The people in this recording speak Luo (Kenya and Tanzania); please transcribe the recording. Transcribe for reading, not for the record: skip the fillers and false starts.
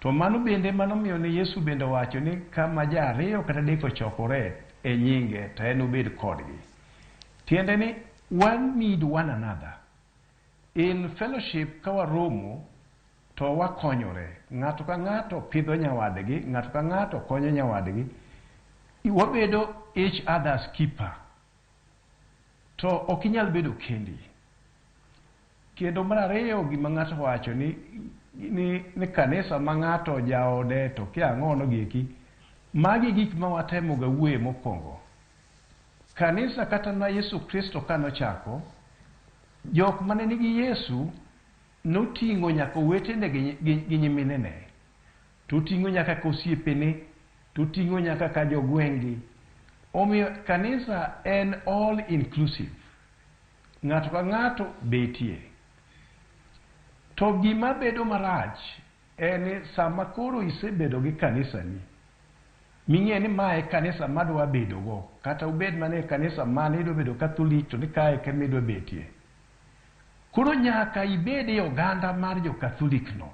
To mano bende manomiyo ne Yesu bende owacho ni kama ji ariyo kata adek ochokore e nyinge to en obed kodgi. Tiende ni one need one another. In fellowship ka waromo to wakonyore. Ng'ato ka ng'ato pidho nyawadgi, ng'ato ka ng'ato konyo nyawadgi. Wabedo each other's keeper. To ok inyal bedo kendi. Kendo mar ariyo gima ng'ato wacho ni kanisa ma ng'ato jaode to kia ang'ono gieki, magi gik ma watemo ga wuoye mokwongo. Kanisa kata ma Yesu Kristo kanochako, jok mane nigi Yesu noting'o nyaka owetene gi nyiminene, toting'o nyaka ka osiepene, toting'o nyaka ka jogweng'gi. Omiyo kanisa en all inclusive. Ng'ato ka ng'ato betie. To gima bedo marach en ni sama koro isebedo gi kanisani, ming'e ni mae e kanisa madwa bedogo, kata ubed mana e kanisa mane idwa bedo Catholic to ni kae kema idwa betie. Koro nyaka ibed e oganda mar jo Catholic no.